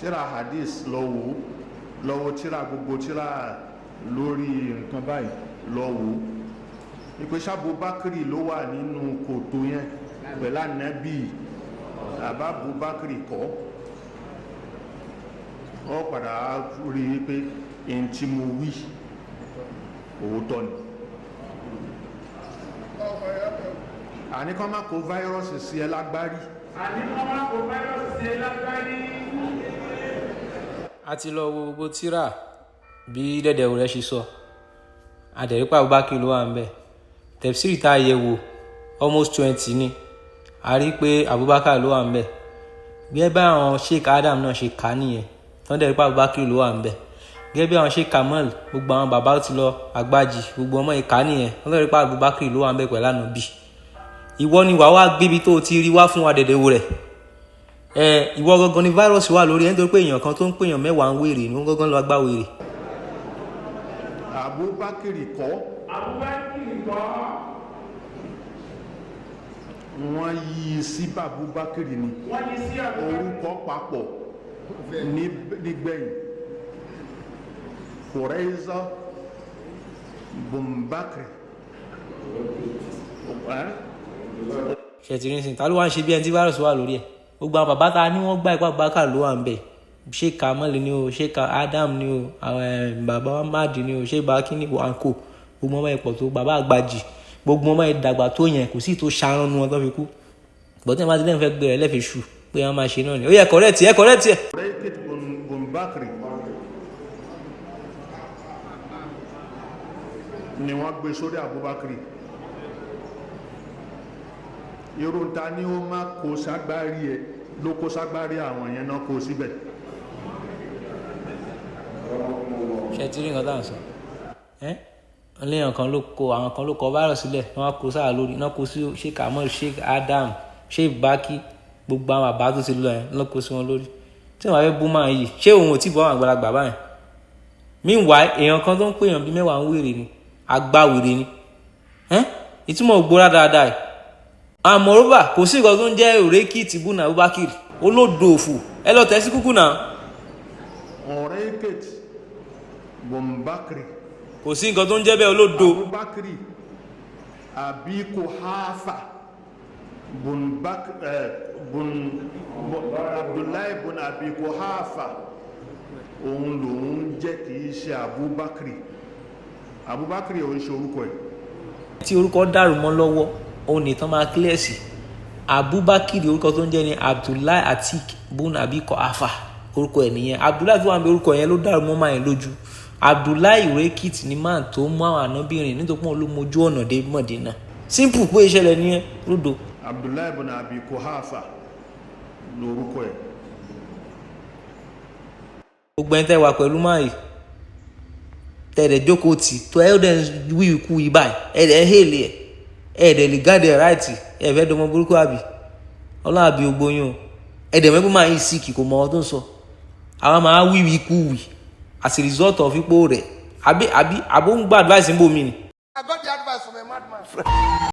Tíra hadith lọ wò ó, lọ wo tíra, gbogbo tíra lórí nǹkan báyìí, lọ wò ó ìpè sábúbákìrì ló wà nínú kòtò yẹn pẹ̀lú ànábì àbábúbákìrì kọ́. Ọ padà rí i pé ẹni tí mo wí òótọ́ ni. Àní kọ́ má kó fáírọ́ọ̀sì sí ẹ lágbárí. Àní kọ́ má kó fáírọ́ọ̀sì sí ẹ lágbárí. A ti lọ wo gbogbo tíra bí dẹ̀dẹ̀wò rẹ̀ ṣe sọ, adẹ̀rípa Abubakar ló wà ń bẹ̀. Tẹ̀síìrì tá a yẹ̀ wò, almost 20 ni a rí pé Abubakar ló wà ń bẹ̀. Bí ẹ bá àwọn Sheikh Adam náà ṣe kà á nìyẹn, tán dẹ̀rípa Abubakar ló wà ń bẹ̀. Gẹ́gẹ́ bí àwọn Sheikh Kamal, gbogbo àwọn bàbá ti lọ àgbájì, gbogbo ọmọ ìka nìyẹn, wọ́n dẹ̀rípa Abubakar ló wà ń bẹ̀ pẹ̀lú ànábì. Ìwọ ni wàá wá gbébi tó o ti rí wá fún wa, dẹ̀dẹ̀wò rẹ̀. Ẹ ìwọ gangan ni fáírọ́ọ̀sì wà lórí ẹ, nítorí pé èèyàn kan tó ń pèèyàn 10 ń wèrè ni wọ́n gangan lọ gbá wèrè. Abubakar kọ́. Abubakar kọ́. Wọ́n yí i sí Abubakar ni. Wọ́n yí sí Abubakar. Orúkọ papọ̀ nígbẹ̀yìn, Quraiza Bumbakri. Ṣètìlẹ́yìn sìn, ta ló wá ń ṣe bí ẹni tí fáírọ́ọ̀sì wà lórí ẹ̀? Gbogbo àwọn bàbá ta ni wọ́n gbà ipá Abubakar ló wà ń bẹ̀, Sheikh Kamal ni o, Sheikh Adam ni o, àwọn bàbá Ahmad ni o, Sheikh Bakini wanko, gbogbo ọmọ ipò tó bàbá àgbàjì, gbogbo ọmọ ìdàgbà tó yẹn, kò sí tó ṣarán nu wọn tó fi kú. Bọ́tẹ́ máa ti lẹ́yìn fẹ́ gbé rẹ̀ lẹ́fẹ̀ẹ́ ṣù pé wọ́n máa ṣe náà ni ó yẹ kọ́rẹ́tì ẹ, kọ́rẹ́tì ẹ. Quraikit Bumbakri ni wọ́n gbé sórí Abubakar. Irú ta ni ó má kó ságbárí ẹ ló kó ságbárí àwọn yẹn náà kó síbẹ̀. Ṣe ti rí nǹkan tá à ń sọ ẹ́? Léèyàn kan ló kó, àwọn kan ló kọ virus sílẹ̀, wọ́n á kó sáà lórí náà, kó sí Sheikh Kamal, Sheikh Adam, Sheikh Baki, gbogbo àwọn bàbá tó ti lọ yẹn ló kó sí wọn lórí tí wọn fẹ́ bú máa yìí. Ṣé òun ò tí bọ́ àwọn àgbàlagbà báyìí? Meanwhile, èèyàn kan tó ń pèèyàn bíi 10 ń wèrè ni, àgbà wèrè ni ẹ́. Ìtumọ̀ ògbóra dáadáa ẹ̀. Àmọ́rọ́bà kò sí nǹkan tó ń jẹ́ òrékì tìbúnà Abubakar, olódo òfò. Ẹ lọ tẹ̀ sí kúkú náà. Quraikit Bumbakri. Kò sí nǹkan tó ń jẹ́ bẹ́ẹ̀, olódo. Abubakar Abi Kuhafa Bunbak bun Abdullahi bun Abi Kuhafa òun lòun jẹ́, kì í ṣe Abubakar. Abubakar òun ṣe orúkọ ẹ̀. Tí orúkọ dàrú mọ́ lọ́wọ́, òun nìkan máa clear sí. Abubakar, orúkọ tó ń jẹ́ ní Abdullahi Atik bun Abi Kuhafa, orúkọ ẹ̀ nìyẹn. Abdullahi tó wà ní orúkọ yẹn ló dàrú mọ́ máa yẹn lójú. Abdullahi Rekit ni máa tó mú àwọn ànábìrin, nítorí pé òun ló mojú ọ̀nà dé Mọ̀dínà. Simple pé ìṣẹ̀lẹ̀ nìyẹn lódò. Abdullahi bun Abi Kuhafa lórúkọ ẹ̀. Gbogbo ẹni tẹ́ wà pẹ̀lú máa yìí, tẹ̀lé jókòó tì tó ẹ dẹ̀ wí ikú yìí báyìí, ẹ dẹ̀ hèlè ẹ, ẹ dẹ̀ lè gáàdì ẹ̀ ráìtì. Ẹ fẹ́ dọmọ burúkú àbí ọlọ́run àbí gbogbo yín o. Ẹ dẹ̀ mẹ́gbẹ́ máa yìí síkì, kò mọ ọ tó ń sọ. Àwọn máa wíwí ikú wì as a result of ipò rẹ̀ àbí àbó ń gba advice ń bò mí ni. I got the advice from a madman.